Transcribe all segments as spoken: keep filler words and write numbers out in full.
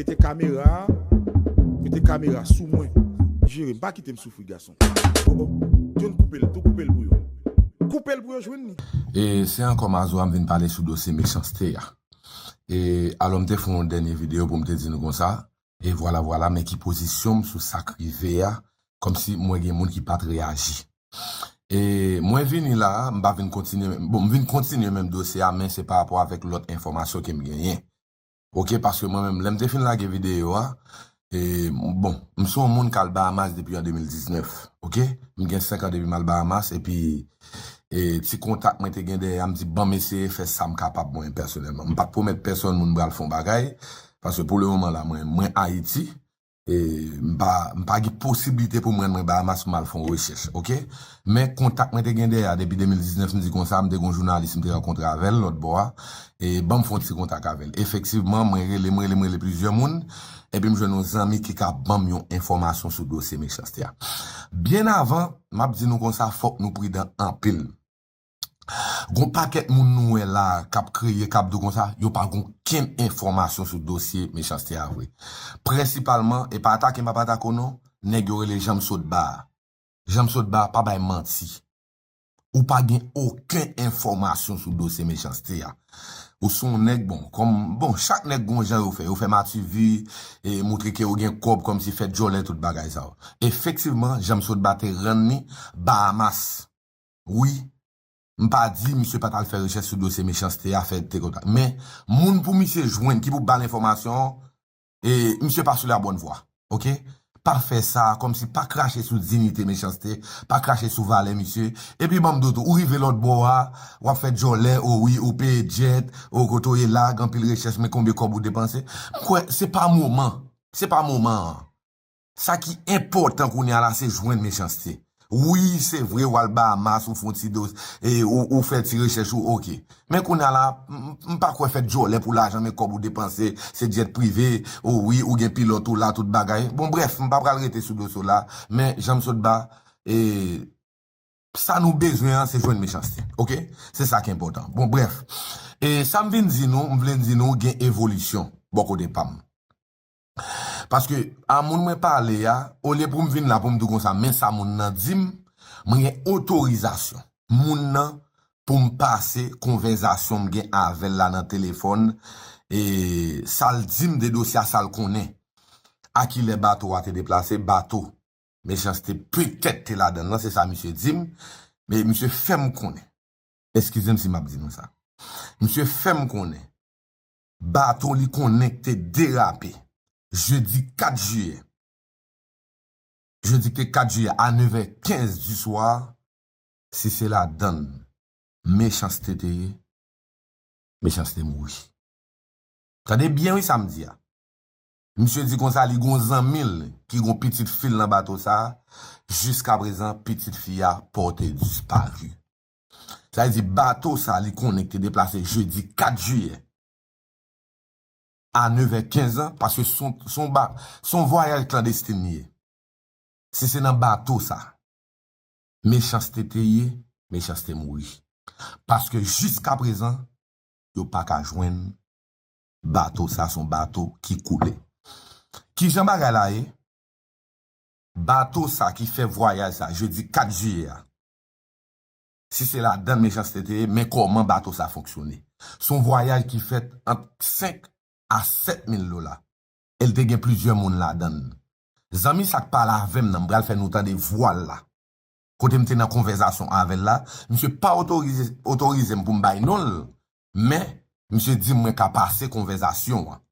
Mete kamera, mete kamera sou mwen. Jere m, pa kite m soufri, gason. Oh, oh. John, koupe l tou, koupe l pou yo. Koupe l pou yo jwenn li. E se ankò Mazora m vin pale sou dosye mechanste a. E alò m te fè yon dènye videyo pou m te di nou konsa, e vwala, vwala, men ki pozisyon m sou sa k rive a, kòmsi m wè gen moun ki pa t reyaji. E mwen vini la, m pa vin kontinye, bon, m vin kontinye menm dosye a, men se pa rapò avèk lòt enfòmasyon ke m genyen. Oke, paske mwen menm, lè m te fin lage videyo a, e, bon, m se yon moun k al Bahamas depi an de mil diznèf, oke? M gen senk an depi m al Bahamas, epi, e, ti kontak mwen te gen dèyè a, m di, "Ban m eseye fè sa m kapab mwen pèsonèlman." M pa t pwomèt pèsonn moun m pral fè yon bagay, paske pou le moman la, mwen, mwen Ayiti, e, m pa, m pa gen posiblite pou m rann mwen Bahamas pou m al fè yon rechèch, oke? Men kontak mwen te gen dèyè a depi de mil diznèf, m di konsa, m te gen yon jounalis m te rankontre avè l lòt bò a, e ban m fè yon ti kontak avè l. Efektivman, mwen rele, m rele, m rele plizyè moun, epi m jwenn yon zanmi ki ka ban m yon enfòmasyon sou dosye mechanste a. Byen avan, m ap di nou konsa, fòk nou pridan anpil. Gon pakèt moun nou wè la k ap kriye, k ap di konsa, yo pa gon okenn enfòmasyon sou dosye mechanste a vre. Prensipalman, e pa atake m ap atake w non, nèg yo rele Janm Sotba a. Janm Sotba a pa bay manti. Ou pa gen okenn enfòmasyon sou dosye mechanste a. Ou se yon nèg, bon, kòm, bon, chak nèg gon jan yo fè. Yo fè mativi, e montre ke yo gen kòb kòmsi fè djòlè tout bagay sa yo. Efektivman, Janm Sotba te rann li Bahamas. Wi, m pa di misye pa t al fè rechèch sou dosye mechanste a, fè te kontak. Men, moun pou misye jwenn ki pou ba l enfòmasyon an, e misye pa sou la bòn vwa. Oke? Pa fè sa, kòmsi pa krache sou diyite mechanste, pa krache sou valè misye. Epi ban m di w tou, ou rive lòt bò a, w ap fè djòlè, o wi, ou peye djèt, o kote w ye la, gen anpil rechèch, men konbyen kòb ou depanse. M kwè, se pa moman, se pa moman an. Sa ki enpòtan kounye a la, se jwenn mechanste. Wi, se vre, w al Bahamas, ou fè yon ti dos, e, ou, ou fè ti rechèch ou, oke. Men kounye a la, m, m, m pa kwè fè djòlè pou lajan, men kòb ou depanse, se djèt prive, o wi, ou gen pilòt ou la, tout bagay. Bon, brèf, m pa pral rete sou dosye w la, men Janm Sotba, e, sa nou bezwen an, se jwenn mechanste, oke? Se sa ki enpòtan. Bon, brèf, e, sa m vin di nou, m vle di nou, gen evolisyon bò kote pa m. Paske a moun mwen pale a, olye pou m vin la pou m di w konsa, men sa moun nan di m, mwen gen otorizasyon moun nan pou m pase konvèzasyon m gen avè l la nan telefòn, e sa l di m de dosye a, sa l konnen. A kilè bato a te deplase, bato mechanste petèt te ladan l lan, se sa misye di m, men misye fè m konnen. Eskize m si m ap di nou sa. Misye fè m konnen bato li konnen k te derape jedi kat jiyè. Jedi k te kat jiyè a nevè kenz di swa, si se ladann mechanste te ye, mechanste mouri. Tande byen wi sa m di a. Misye di konsa li gon zanmi l ki gon pitit fi l nan bato sa, jiskaprezan pitit fi a pòte dispari. Sa vle di bato sa li konnen ki te deplase jedi kat jiyè a nevè kenz an, paske son, son, ba, son vwayaj klandestin li ye. Si se nan bato sa, mechanste te ye, mechanste mouri. Paske jiskaprezan, yo pa ka jwenn bato sa, se yon bato ki koule. Kijan bagay la ye? Bato sa ki fè vwayaj sa jedi kat jiyè a, si se ladann mechanste te ye, men kòman bato sa fonksyone. Se yon vwayaj ki fèt ant senk a sèt mil dola. E l te gen plizyè moun ladann. Zanmi sa k pale avè m nan, m pral fè nou tande vwa l la. Kote m te nan konvèsasyon avè l la, misye pa otorize, otorize m pou m bay non l, men misye di m mwen ka pase konvèsasyon an.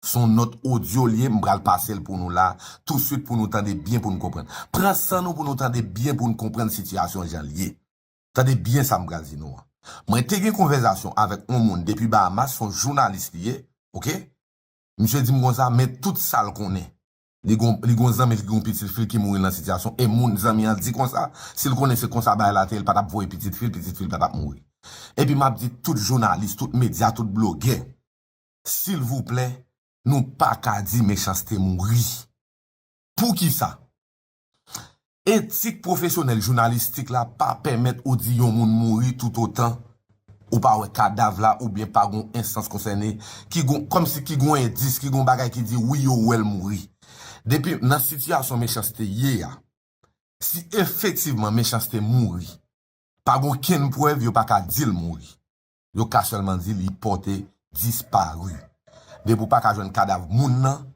Se yon nòt odyo l ye, m pral pase l pou nou la, tousuit pou nou tande byen, pou nou konprann. Pran san nou pou nou tande byen, pou nou konprann sitiyasyon jan l ye. Tande byen sa m pral di nou an. Mwen te gen konvèsasyon avèk yon moun depi Bahamas, se yon jounalis li ye, oke? Misye di m konsa, men tout sa l konnen. Li gon, li gon zanmi l ki gon pitit fi l ki mouri nan sitiyasyon, e moun zanmi an di konsa, si l konnen se konsa bagay la te ye, l pa t ap voye pitit fi l, pitit fi l pa t ap mouri. Epi m ap di tout jounalis, tout medya, tout blogè, silvouplè, nou pa ka di mechanste mouri. Poukisa? Etik pwofesyonèl jounalistik la pa pèmèt ou di yon moun mouri toutotan ou pa wè kadav la, oubyen pa gon enstans konsène, ki gon, kòmsi ki gon endis, ki gon bagay ki di wi, yo wè l mouri. Depi nan sitiyasyon Mechanste ye a, si efektivman Mechanste mouri, pa gon kenn prèv, yo pa ka di l mouri. Yo ka sèlman di li pòte dispari. Depi w pa ka jwenn kadav moun nan,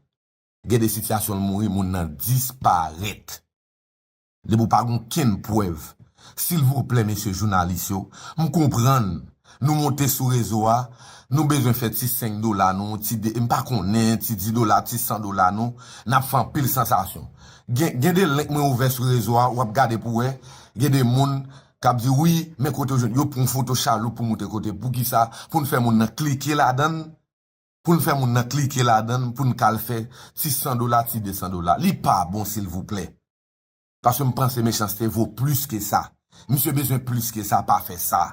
gen de sitiyasyon l mouri, moun nan disparèt. Depi w pa gon kenn prèv. Silvouplè, mesye jounalis yo, m konprann. Nou monte sou rezo a, nou bezwen fè ti senk dola nou, ti de, m pa konnen, ti dis dola, ti san dola nou, n ap fè anpil sansasyon. Gen, gen de link mwen ouvè sou rezo a, w ap gade pou wè, gen de moun k ap di, wi, men kote w jwenn, yo pran foto chaloup pou montre kote. Poukisa? Pou n fè moun nan klike ladan l, pou n fè moun nan klike ladan l, pou n ka al fè ti san dola, ti de san dola. Li pa bon, silvouplè. Paske m panse Mechanste vo plis ke sa. Misye bezwen plis ke sa, pa fè sa.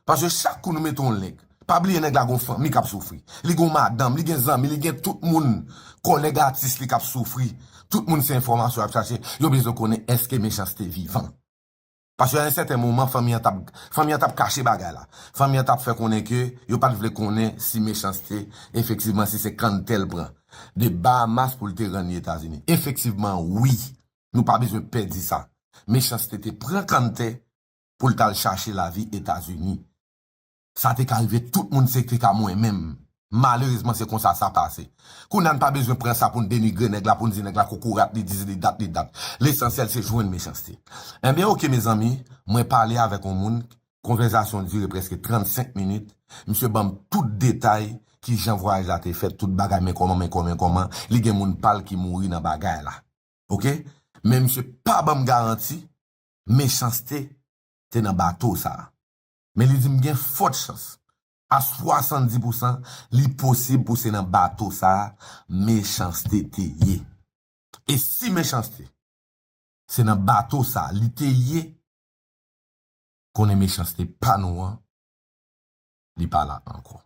Paske chak kou nou mete yon link, pa bliye nèg la gon fanmi k ap soufri. Li gon madanm, li gen zanmi, li gen tout moun, kòlèg atis li k ap soufri. Tout moun se enfòmasyon y ap chache. Yo bezwen konnen èske Mechanste vivan. Paske a yon sèten moman, fanmi an t ap, fanmi an t ap kache bagay la. Fanmi an t ap fè konnen ke yo pa t vle konnen si Mechanste, efektivman, si se kanntè l pran de Bahamas pou l te rann li Etazini. Efektivman, wi. Nou pa bezwen pè di sa. Mechanste te pran kanntè pou l t al chache lavi Etazini. Sa te ka rive tout moun, se te ka mwen menm. Malerezman, se konsa sa pase. Kounye a, n pa bezwen pran sa pou n denigre nèg la, pou n di nèg la kokorat, li dis, li dat, li dat. Lesansyèl, se jwenn Mechanste. Enben, oke, mezanmi, mwen pale avèk yon moun, konvèsasyon dire prèske trannsenk minit. Misye ban m tout detay, kijan vwayaj la te fèt, tout bagay, men kòman, men kòman, men kòman. Li gen moun pa l ki mouri nan bagay la. Oke? Men misye pa ban m garanti, Mechanste te nan bato sa a. Men li di m gen fòt chans, a swasanndis pousan, li posib pou se nan bato sa a Mechanste te ye. E si Mechanste se nan bato sa a li te ye, konnen Mechanste pa nou an, li pa la ankò.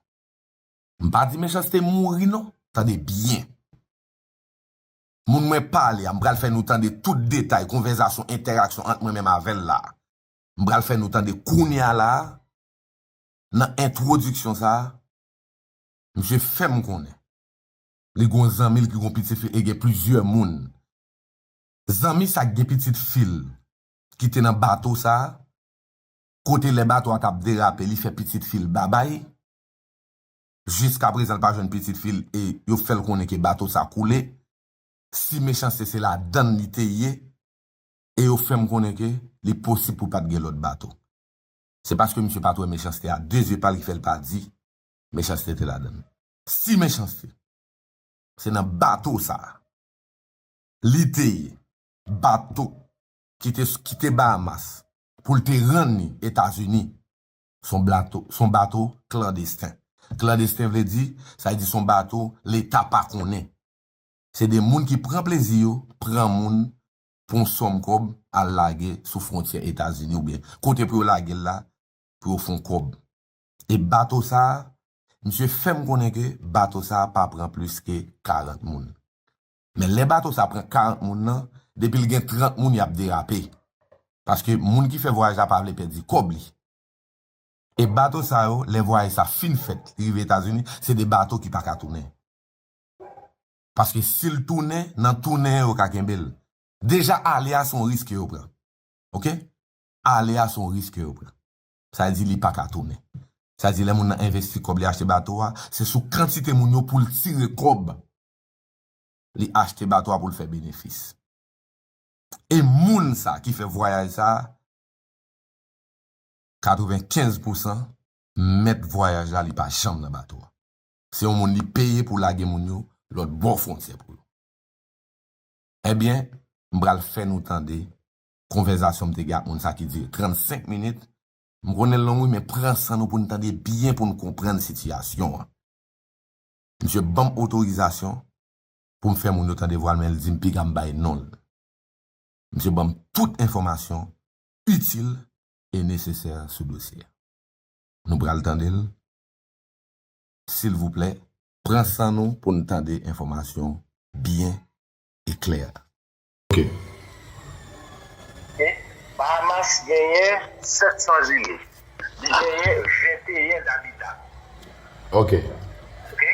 M pa di Mechanste mouri non, tande byen. Moun mwen pale a, m pral fè nou tande tout detay konvèsasyon, entèraksyon ant mwen menm avè l la. M pral fè nou tande kounye a la, nan entwodiksyon sa a, misye fè m konnen li gon zanmi l ki gon pitit fi l e gen plizyè moun. Zanmi sa k gen pitit fi l ki te nan bato sa a, kote lè bato a t ap derape, li fè pitit fi l babay. Jiskaprezan, l pa jwenn pitit fi l e yo fè l konnen ke bato sa koule. Si Mechanste se ladann li te ye, e yo fè m konnen ke li posib pou pa t gen lòt bato. Se paske misye pa t wè Mechanste a de zye pa l ki fè l pa di Mechanste te ladann. Si Mechanste se nan bato sa a li te ye, bato ki te kite Bahamas pou l te rann li Etazini, se yon bato, se yon bato klandesten. Klandesten vle di, sa vle di se yon bato Leta pa konnen. Se de moun ki pran plezi yo, pran moun pou yon sòm kòb, al lage sou fwontyè Etazini oubyen kote pou yo lage l la, pou yo fè yon kòb. E bato sa a, misye fè m konnen ke bato sa a pa pran plis ke karant moun. Men lè bato sa a pran karant moun nan, depi l gen trant moun, y ap derape. Paske moun ki fè vwayaj la pa vle pèdi kòb li. E bato sa yo, lè vwayaj sa fin fèt, li rive Etazini, se de bato ki pa ka tounen. Paske si l tounen, nan tounen yo ka kenbe l. Deja ale a se yon risk yo pran. Oke? Ale a se yon risk yo pran. Sa vle di li pa ka tounen. Sa vle di lè moun nan envesti kòb li achte bato a, se sou kantite moun yo pou l tire kòb. Li achte bato a pou l fè benefis. E moun sa ki fè vwayaj sa, katrevenkenz pousan mèt vwayaj la, li pa janm nan bato a. Se yon moun li peye pou lage moun yo lòt bò fwontyè pou yo. Ebyen, m pral fè nou tande konvèsasyon m te gen ak moun sa ki dire trannsenk minit. M konnen l long wi, men pran san nou pou n tande byen pou n konprann sitiyasyon an. Misye ban m otorizasyon pou m fè moun yo tande vwa l, men l di m piga m bay non l. Misye ban m tout enfòmasyon itil e nesesè sou dosye a. Nou pral tande l. Silvouplè, pran san nou pou n tande enfòmasyon byen e klè. Ok. Bahamas genyen sèt san jile. Li genyen venteyen zabitan. Ok. Ok?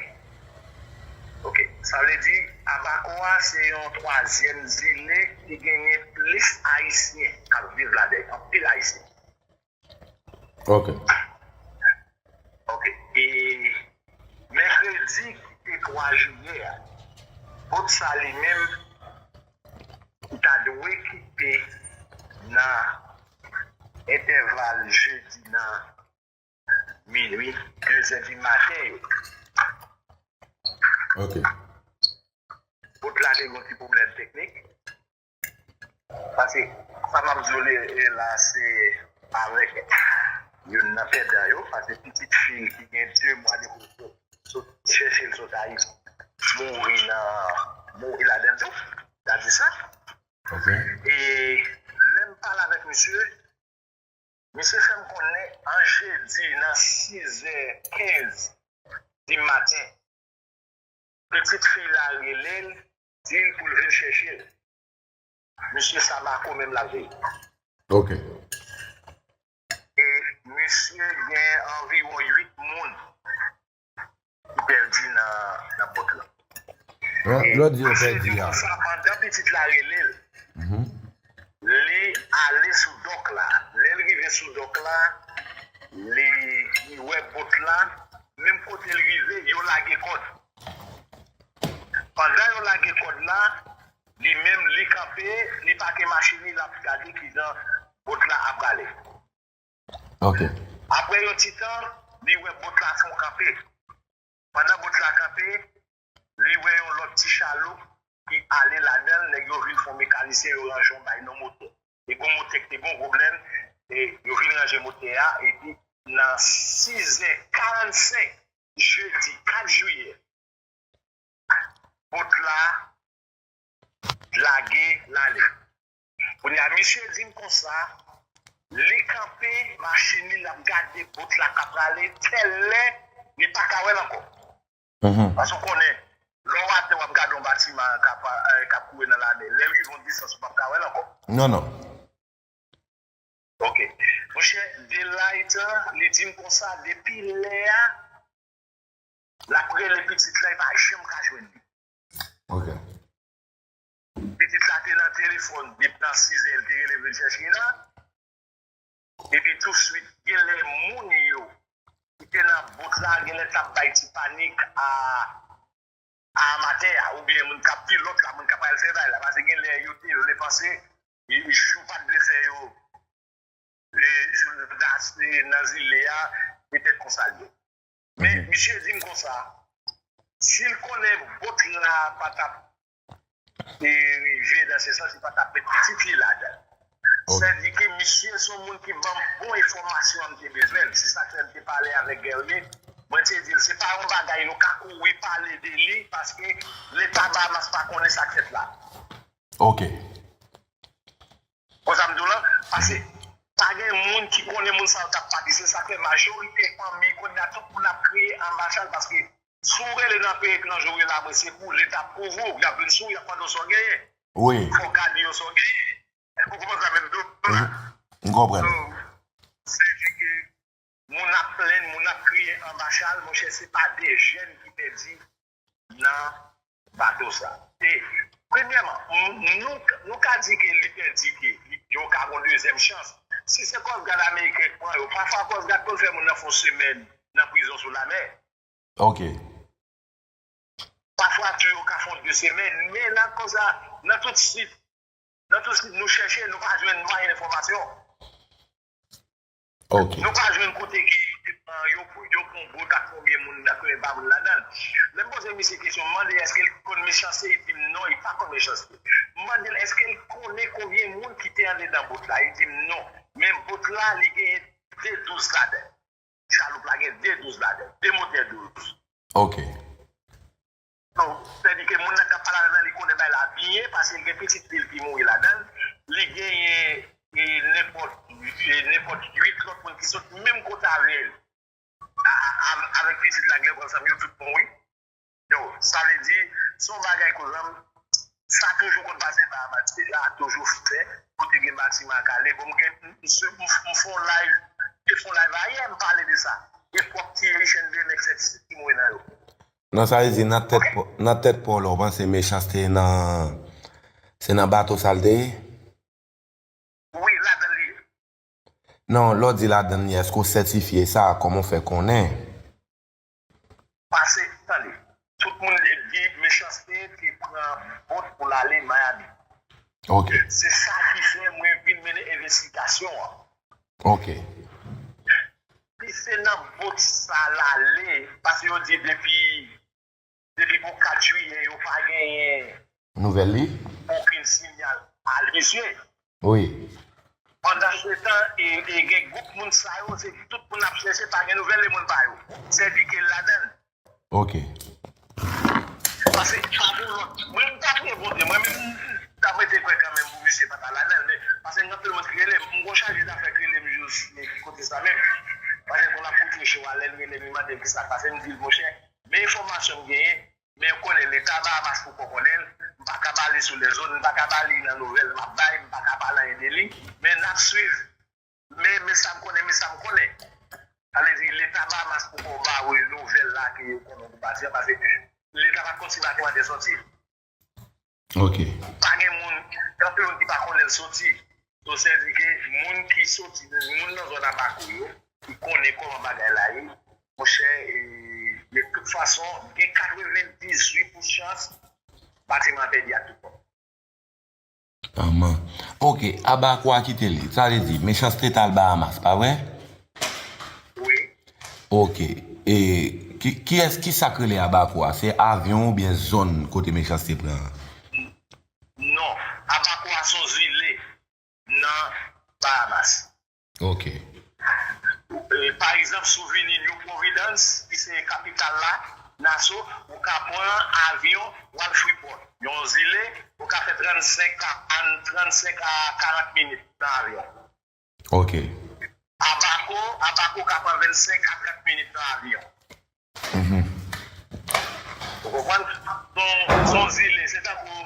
Ok. Sa vle di, Abaco a se yon twazyèm zile ki genyen plis Ayisyen k ap viv ladan l. Anpil Ayisyen. Ok. Ok. E mèkredi ki te twa jiyè a, bòt sa li menm, ou ta dwe kite nan entèval jedi nan minwi, de zè di maten yo. Ok. Bòt la te gen yon ti pwoblèm teknik. Paske sa m ap di w la, se avèk youn nan pèdan yo, paske pitit fi l ki gen de mwa depi l sot chèche l sot Ayiti, mouri nan, mouri ladan l tou. Sa di sa. Ok. E lè m pale avèk misye, misye fè m konnen an jedi nan sizè kenz di maten, pitit fi l la rele l, di l pou l vin chèche l. Misye Sabako menm l ap veye. Ok. E misye gen anviwon uit moun ki pèdi nan, nan bòt la. Lè w di yo pèdi a. Sa, pandan pitit la rele l, li ale sou dòk la. Lè l rive sou dòk la, li, li wè bòt la. Menm kote l rive, yo lage kòd. Pandan yo lage kòd la, li menm, li kanpe, li pake machin li, l ap gade kijan bòt la ap prale. Ok. Apre yon ti tan, li wè bòt la fè yon kanpe. Pandan bòt la kanpe, li wè yon lòt ti chaloup ki ale ladan l, nèg yo vin fè yon mekanisyen, yo ranje yon bay nan motè. E gon motè ki te gon pwoblèm, e yo vin ranje motè a, epi nan sizè karannsenk, jedi kat jiyè, bòt la lage l ale. Kounye a, misye di m konsa, li kanpe machin li, l ap gade bòt la k ap prale, tèl lè li pa ka wè l ankò. Paske w konnen, lè w atè, w ap gade yon batiman k ap, eh, k ap kouri nan lamè. Lè l rive yon distans, ou p ap ka wè l ankò. Non, non. Ok. Monchè, daylight, li di m konsa, depi lè a, l ap rele pitit la, li pa janm ka jwenn li. Ok. Pitit la te nan telefòn depi nan sizè, li te rele vin chèche l la. Epi touswit, genlè moun yo ki te nan bòt la, genlè t ap bay ti panik a, a amatè a, oubyen moun k ap pilòt la, moun k ap al fè bay la. Paske genlè yo te vle panse, e, jou pa t dwe fè yo, e, sou, e, nan zile a, petèt konsa l ye. Men, misye di m konsa, si l konnen bòt la pa t ap, e, rive nan se sans, li pa t ap met pitit li ladan l. Sèdike misye se yon moun ki ban m bon enfòmasyon an m te bezwen l. Se sa k fè m te pale avèk Guerrier. Mwen te di l, se pa yon bagay nou ka kouri pale de li, paske Leta Bahamas pa konnen sa k fèt la. Ok. Konsa m di w lan, paske pa gen moun ki konnen moun sa yo t ap pati. Se sa k fè majorite fanmi kounye a tout moun ap kriye anbachal, paske si w rele nan peyi etranje, w rele apre sekou, Leta ap kouvri w, y ap vin sou w, y ap mande w sa w genyen. Wi. Fò w ka di yo sa w genyen. Ou konprann sa menm tou? M konprann. Sèdike moun ap plenn, moun ap kriye anbachal, monchè, se pa de jèn ki pèdi nan bato sa. E, premyèman, nou, nou ka di ke li pèdi, ke yo ka gon dezyèm chans. Si se Coast Guard ameriken k pran yo, pafwa Coast Guard konn fè moun nan fè yon semèn nan prizon sou lamè. Ok. Pafwa tou yo ka fè yon de semèn, men nan konsa, nan tout sit, nan tout sit nou chèche, nou pa jwenn mwayen enfòmasyon. Ok. Nou pa jwenn kote ke yo te pran yo, pou yo pran bòt ak konbyen moun, ak konbyen pa moun ladan l. Lè m poze misye kesyon, m mande l èske l konn Mechanste, li di m non, li pa konn Mechanste. M mande l èske l konnen konbyen moun ki te andedan bòt la, li di m non. Men bòt la, li genyen de douz ladan l. Chaloup la gen de douz ladan l, de motè douz. Ok. Donk, sèdike moun nan k ap pale avè m nan, li konnen bay la byen, paske l gen pitit fi l ki mouri ladan l. Li genyen, e, nenpòt, e, nenpòt uit lòt moun ki sot menm kote avè l. A, a, a, avèk pitit la, gen ansanm yo tout mouri. Yo, sa vle di, se yon bagay kozanm, sa toujou konn pase Bahamas, deja toujou fè, kote gen batiman k ale. Bon, m gen, m, m, m fè yon live Te fè yon live ayè, m pale de sa. E pwòp ti Haitian B M X sètifik ki mouri nan yo. Non, sa vle di nan tèt pa w, nan tèt pa w la, w panse Mechanste nan, se nan bato sa l te ye? Wi, ladan l li ye. Non, lè w di ladan l li ye, èske w sètifye sa? Kòman w fè konnen? Pase, tande, tout moun di Mechanste te pran bòt pou l ale Miami. Ok. Se sa ki fè mwen vin mennen envestigasyon an. Ok. Si se nan bòt sa l ale, paske yo di depi, depi pou kat jiyè, yo pa genyen nouvèl li? Okenn siyal a l misye. Wi. Pandan se tan, e, e gen gwoup moun sa yo, se tout moun ap chèche, pa gen nouvèl de moun pa yo. Sèdike ladan l. Ok. Paske pa gen lòt. Mwen, m ta priye Bondye. Mwen menm, m ta prete kwè kanmenm pou misye pa ta ladan l, men paske gen anpil moun ki rele m. M gon chaje zafè ki rele m jous, men ki kote sa menm. Paske kon ap koute cho a, lè l rele m, li mande m kisa k pase, m di l, monchè, men enfòmasyon m genyen, men ou konnen Leta Bahamas poko konnen l, m pa ka ba li sou lèzòn, m pa ka ba li nan nouvèl m ap bay, m pa ka pale anyen de li, men n ap swiv. Men, men sa m konnen, men sa m konnen. Sa vle di, Leta Bahamas poko ba ou nouvèl la ke yo konnen ou pati an, paske Leta pa t konn si Batimante soti. Ok. Pa gen moun, gen anpil moun ki pa konnen l soti. So, sèdike moun ki soti, moun nan zòn Abako yo, ki konnen kòman bagay la ye, monchè, e, de tout fason, gen katrevendizuit pou chans batiman an pèdi ak tout kò l. Manman. Ok, Abako a kite li. Sa vle di, Mechanste t al Bahamas, pa vre? Wi. Ok. E ki, kiyès, kisa k rele Abako a? Se avyon oubyen zòn kote Mechanste pran an? Non, Abako a se yon zile nan Bahamas. Ok. E, pa egzanp, si w vini New Providence, ki se kapital la, Nassau, ou ka pran avyon, w al Freeport. Yon zile, ou ka fè trannsenk a, trannsenk a karant minit nan avyon. Ok. Abaco, Abaco ka pran vennsenk a trant minit nan avyon. Mhm. Ou konprann? Se yon, se yon zile, se tankou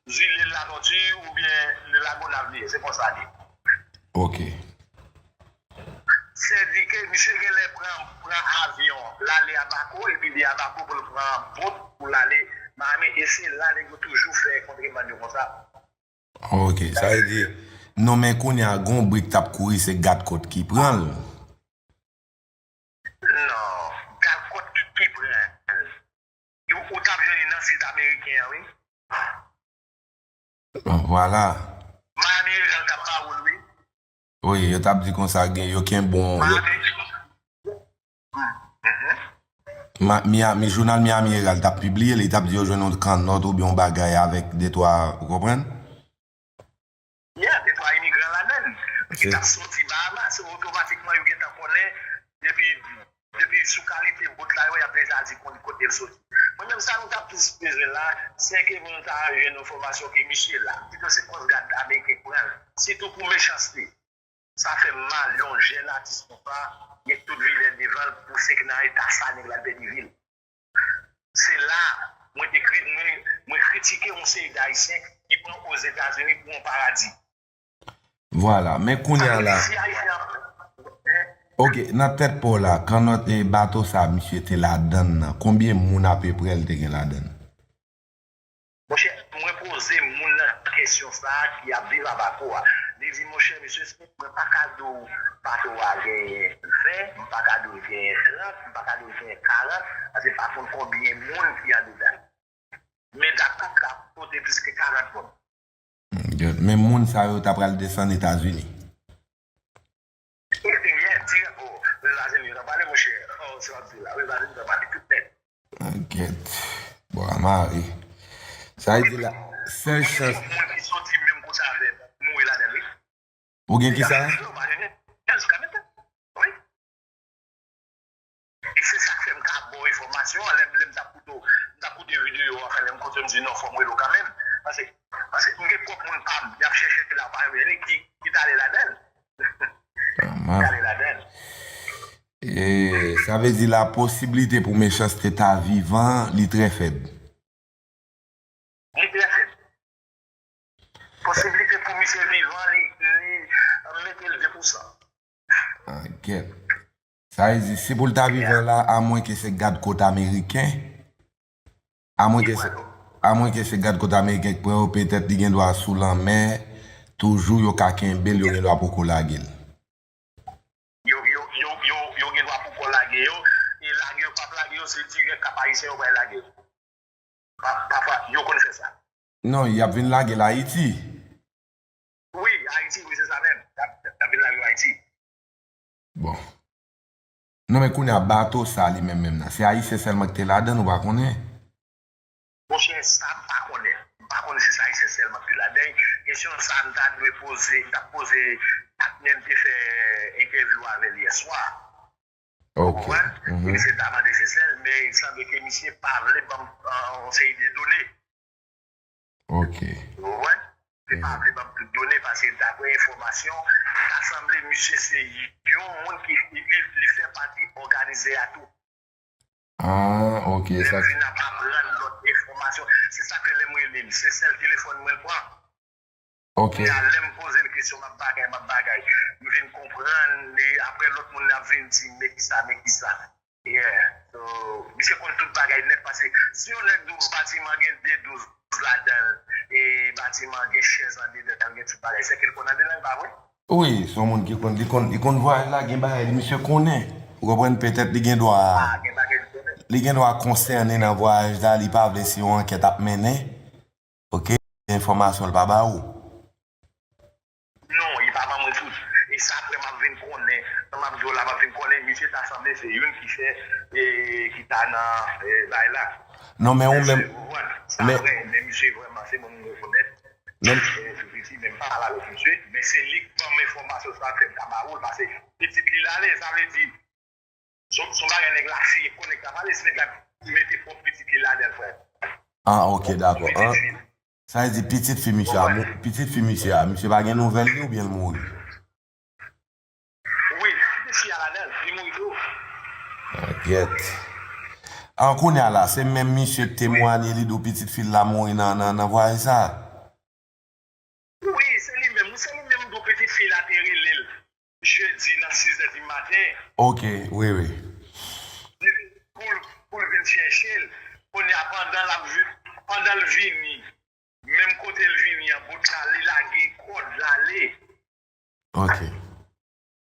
zile Latòti oubyen Lagonav li ye, se konsa li ye. Ok. Sèdike, misye genlè pran, pran avyon, l ale Abaco, epi de Abaco pou l pran bòt pou l ale Miami, e se la nèg yo toujou fè kontrebann yo konsa. Ok, sa vle di, non, men kounye a, gon bri k t ap kouri, se Gadkòt ki pran l. Non, Gadkòt ki, ki pran l. Yo, ou t ap jwenn li nan Sid Ameriken an, wi. Vwala. Miami Herald t ap ba ou l, wi. Wi, yo t ap di konsa, gen, yo kenbe yon, yo Miami. Mhm. Ma-, Miami, jounal Miami Herald t ap pibliye, li t ap di yo jwenn yon kannòt oubyen yon bagay avèk de twa, ou konprann? Yeah, de twa imigran ladan l. Ki t ap soti Bahamas, otomatikman yo gentan konnen, depi, depi sou kalite bòt la, yo, y ap deja di konn kote l soti. Mwen menm, sa nou t ap plis bezwen la, se ke pou nou ta jwenn enfòmasyon ke misye la. Pito se Coast Guard ameriken k pran l. Sitou pou Mechanste. Sa fè m mal, yon jèn atis konsa, gen tout vilè devan l pou se k nan eta sa nèg la l pèdi vi l. Se la, mwen te kri-, mwen, mwen kritike yon seri d Ayisyen ki pran Ozetazini pou yon paradi. Vwala, men kounye a la. Sa vle di si Ayisyen ap, ok, nan tèt pa w la, kannòt e bato sa misye te ladan l nan, konbyen moun apeprè l te gen ladan l? Monchè, mwen poze moun nan kesyon sa a ki ap viv Abaco a. Li di, monchè, mesye Smith, mwen pa ka di w bato a genyen ven, m pa ka di w genyen trant, m pa ka di w genyen karant, paske m pa konn konbyen moun ki andedan l. Men dapre sa, pote plis ke karant moun. Mon Dye, men moun sa yo ta pral desann Etazini. Wi, dirèk, o, Etazini yo ta pale, monchè. O, se w ap di la, wi, Etazini yo ta pale tout nèt. Kèt. Bwa mare. Sa vle di la, sèl chans. Moun ki soti menm kote avè m, mouri ladan l, wi. Ou gen kisa? Yo pa jwenn jiska mentnan. Wi. E se sa k fè m ka ba w enfòmasyon an, lè, lè m t ap koute w, m t ap koute videyo an, fè lè m koute m di non, fò m rele w kanmenm. Paske, paske m gen pwòp moun pa m, y ap chèche la pa yo, ki, ki t ale ladan l. Ki t ale ladan l. E, sa vle di la posiblite pou Mechanste ta vivan, li trè fèb. Li trè fèb. Posiblite pou misye vivan, li, li, mete l de pousan. Ah, gèt. Sa vle di, si pou l ta vivan la, amwenke se gad kot ameriken, amwenke se, amwenke se gad kot ameriken k pran yo, petèt li gen dwa sou lanmè, toujou yo ka kenbe l, yo gen dwa poko lage l. Yo, yo, yo, yo, yo gen dwa poko lage yo, e lage yo p ap lage yo, se dirèk Kap Ayisyen yo pral lage yo. Pa, pafwa, yo konn fè sa. Non, y ap vin lage l Ayiti. Wi, Ayiti, wi, se sa menm. Y ap, y ap vin lage yo Ayiti. Bon. Non, men kounye a, bato sa li menm menm nan, se Ayisyen sèlman ki te ladan l, ou pa konnen? Monchè, sa m pa konnen. M pa konnen si se Ayisyen sèlman ki te ladan l. Kesyon sa a, m ta dwe poze, m t ap poze patnè m te fè entèvyou avè l yè swa. Ou Ok. konprann? E misye ta mande Sesèl, men il sanble ke misye pa vle ban m yon seri de done. Ok. Ou konprann? Li pa vle ban m tout done paske daprè enfòmasyon, ta sanble misye se yon moun ki li, li fè pati òganizè a tou. Ah, ok. Lè Sa, m vin ap aprann lòt enfòmasyon, se sa k fè lè m rele l, se sèl telefòn mwen l pran. ok. Kounye a, lè m poze l kesyon, m ap bagay, m ap bagay. M vin konprann, e apre lòt moun nan ap vin di m, men kisa, men kisa. Yeah. So, misye konn tout bagay nèt, paske si yon nèg di w batiman gen de douz ladan l, e batiman gen chèz andedan l, gen tout bagay, sèke l konn andedan l, pa vre? Wi, se yon moun ki konn, li konn, li konn vwayaj la, gen bagay li misye konnen. Ou konprann, petèt li gen dwa, Ah, gen bagay li konnen. Li gen dwa konsène nan vwayaj la, li pa vle se yon ankèt ap mennen. Ok, enfòmasyon l pa ba ou. Non, li pa ban mwen tout. E sa apre m ap vin konnen, sa m ap di w la, m ap vin konnen, misye ta sanble se youn ki fè, e, ki ta nan, e, bay la. Non, men ou menm, Ou konprann? Sa men- vre, men misye vrèman se moun m rekonèt. Men- E, sou piti, men m pa pale avèk misye, men se li k ban m enfòmasyon sa fè m ta ba ou l, paske pitit li l ale, sa vle di, se se yon bagay nèg la feye konnen k ap pale, se nèg la ki mete pwòp pitit li ladan l, frè. Ah, ok, dakò. Pitit An, li. Sa vle di pitit fi misye a, mou- pitit fi misye a, misye pa gen nouvèl li oubyen l mouri? Wi, pitit fi a ladan l, li mouri tou. Ah, gèt. An, kounye a la, se menm misye k temwanye li di w pitit fi l la mouri nan, nan, nan vwayaj sa? Wi, se li menm. Wi, se li menm di w pitit fi l la te rele l jedi nan sis è di maten. Ok, wi, wi. Pou l, pou l vin chèche l. Kounye a, pandan l ap vi-, pandan l vini, menm kote l vini an, bout la, li lage kòd l ale. Ok.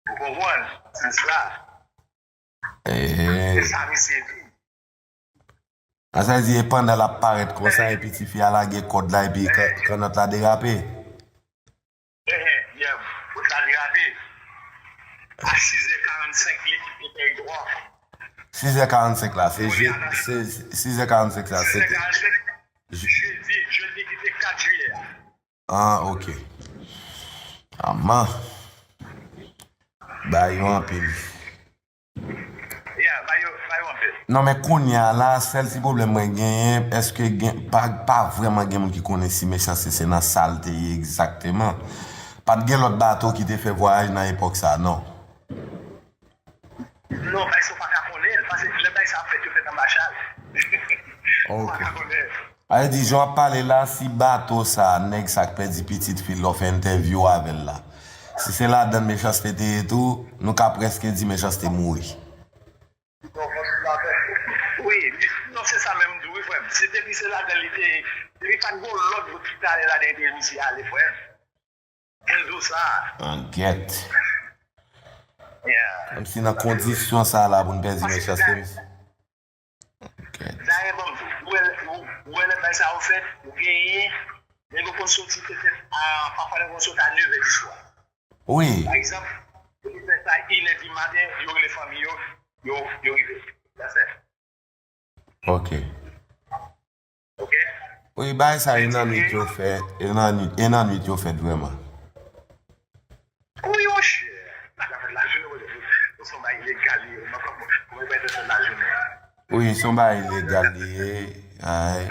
Ou konprann? Se sa. Eh, Se sa misye di. A sa di, e pandan l ap parèt konsa, epi tifi a lage kòd la, epi kan- kannòt la derape. Ehe, yeah, bout la derape. A sis è karannsenk, li kite tèritwa. Sis è karannsenk la, se je, se sis è karannsenk la, se Sis è karannsenk, jedi, jedi ki te kat jiyè a. Ah, ok. Aman. Ba yo anpil. Yeah, ba yo, ba yo anpil. Non, men kounye a la, sèl ti pwoblèm mwen genyen, èske gen, pa, pa vrèman gen moun ki konnen si Mechanste se nan sa l te ye egzakteman. Pa t gen lòt bato ki te fè vwayaj nan epòk sa, non. Non, bay sa w pa ka konnen l, paske lè bay sa ap fèt, yo fèt anba chal. Ou pa Ok. ka konnen l. A vle di, jan w ap pale la, si bato sa, nèg sa k pèdi pitit fi l, lè w fè entèvyou avè l la, si se ladan l Mechanste te ye tou, nou ka prèske di Mechanste mouri. Wi, li- non, se sa menm m di w, wi, frè m. Se depi se ladan l li te ye, li pa t gen lòt bout ki t ale ladan l te ye misye ale, frè m. M di w sa. An gèt. Yeah. Kòmsi nan kondisyon sa la pou n pèdi Mechanste, misye. An gèt. Dayè, ban m di w, ou wè, ou wè lè bay sa yo fèt, ou genyen, nèg yo konn soti petèt a, pafwa nèg yo konn soti a nèv è di swa. Wi. Pa egzanp, yo te fè sa inè di maten, yo rele fanmi yo, yo, yo rive. That's it. Ok. Ok? Wi, bagay sa e nan nwit yo fèt, e nan nwit, e nan nwit yo fèt vrèman. Wi, monchè. Sa ka fèt lajounen, monchè. Ou se yon bagay ilegal li ye. Mwen konn, mwen bay tèt lajounen. Wi, se yon bagay ilegal li ye. Ay.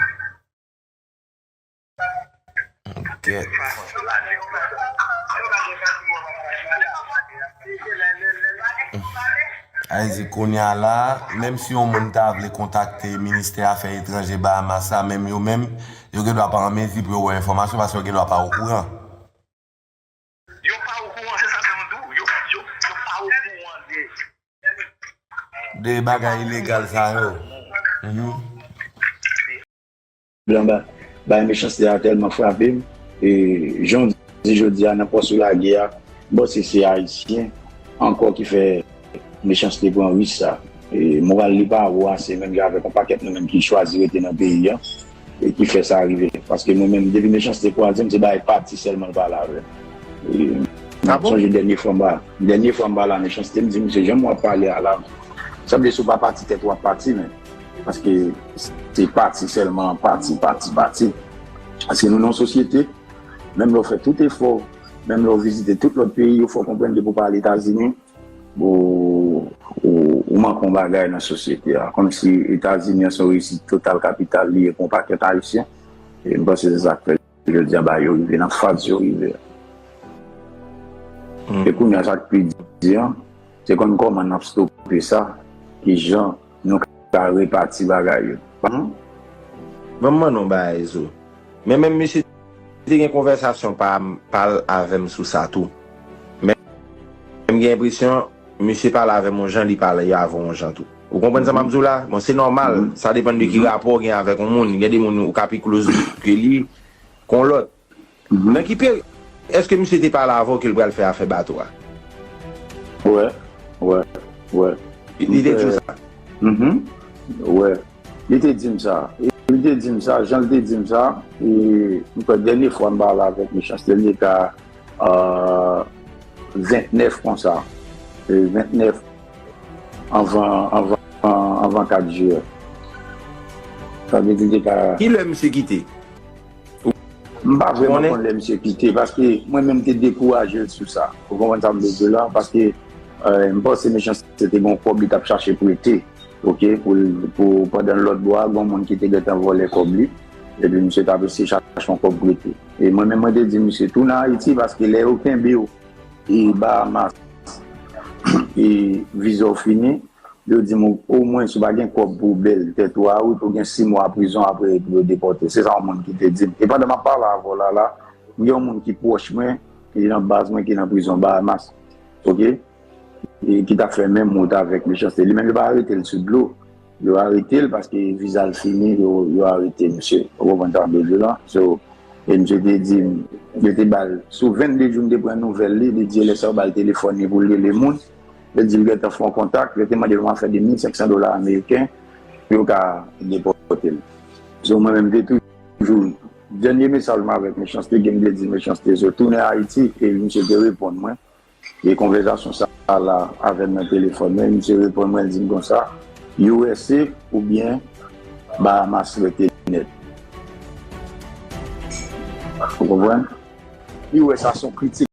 Ok. Ay di kounye a la, menm si yon moun ta vle kontakte ministè afè etranje Bahamas la, menm yo menm, yo gen dwa pa an mezi pou yo wè enfòmasyon paske yo gen dwa pa okouran. Yo pa okouran, se sa menm m di w. Yo, yo, yo pa okouran. de bagay ilegal sa yo. Mhm. Blan ba, bay Mechanste a tèlman frape m. E jan w di jodi a nan pòs ou lage a, bon, se, se Ayisyen ankò ki fè Mechanste pran risk sa. E moral li pa wo ase menm jan avèk yon pakèt nou menm ki chwazi rete nan peyi a e ki fè sa rive. Paske mwen menm, depi Mechanste kwaze m, se bay pati sèlman l pale avè m. E, m ap sonje dènye fwa m ba, dènye fwa m ba la Mechanste, m di misye, jan w ap pale a la, sanble si w pa pati tèt w ap pati, men. Paske se pati sèlman, pati, pati, pati. Paske nou nan yon sosyete, menm lè w fè tout efò, menm lè w vizite tout lòt peyi, yo fè w konprann depi w pa al Etazini, ou, ou, ou manke yon bagay nan sosyete a. Kòmsi Etazini an se yon reyisit total kapital li ye pou yon pakèt Ayisyen. E m panse se sa k fè jodi a bagay yo rive nan faz yo rive a. E kounye a, sa k pi di an, se konn kòman n ap stope sa, kijan nou ka repati bagay yo. Ban m mande w yon bagay, Zo. Men menm misye te gen konvèsasyon pa l avè m sou sa tou. Men m gen enpresyon misye pale avè m yon jan, li pale avè w yon jan tou. Ou konprann sa m ap di w la? Bon, se nòmal, sa depann de ki rapò w gen avèk yon moun. Gen de moun ou ka pi close ke li, kon lòt. Nan ki peryòd èske misye te pale avè w ke l pral fè afè bato a? Wè, wè, wè. Li te di w sa? Wè. Li te di m sa. Li te di m sa, jan l te di m sa, e, m kwè dènye fwa m pale avèk Mechanste, li te ka ventnèf konsa. E, ventnèf anvan, anvan, anvan kat jiyè. Sa vle di li te ka. Ki lè misye kite? M pa vrèman konn lè misye kite, paske mwen menm te dekouraje l sou sa. Ou konprann sa m vle di w la? Paske, e, m panse Mechanste te gen yon kòb li t ap chache prete, oke, pou, pou pandan lòt bò a, gen yon moun ki te gentan vòlè kòb li, epi misye t ap eseye chache yon kòb prete. E mwen menm, mwen te di misye, tounen Ayiti, paske lè yo kenbe w, e Bahamas, e viza w fini, yo di m, omwen, si w pa gen kòb pou w bèl tèt ou a, wi, pou w gen sis mwa prizon apre pou yo depòte w. Se sa yon moun ki te di m. E pandan m ap pale avè w la, la, m gen yon moun ki pwòch mwen, ki nan baz mwen, ki nan prizon Bahamas. Oke? E ki t ap fè menm wout avèk Mechanste. Li menm, yo pa arete l sou dlo. Yo arete l paske viza l fini, yo, yo arete misye. Ou konprann sa m vle di w la? So, e misye te di m, yo te ba l, sou vennde jou m te pran nouvèl li, li di e lè sa yo ba l telefòn li pou l rele moun. Yo di l gentan fè yon kontak, yo te mande l yon afè de mil senk san dola ameriken pou yo ka depòte l. So, mwen menm, m te toujou, dènye mesaj mwen avèk Mechanste, ke m te di Mechanste, so, tounen Ayiti, e misye te reponn mwen. E konvèsasyon sa la avè m nan telefòn, men misye reponn mwen, li di m konsa, U S A oubyen Bahamas rete nèt. Ou konprann? U S A se yon kritik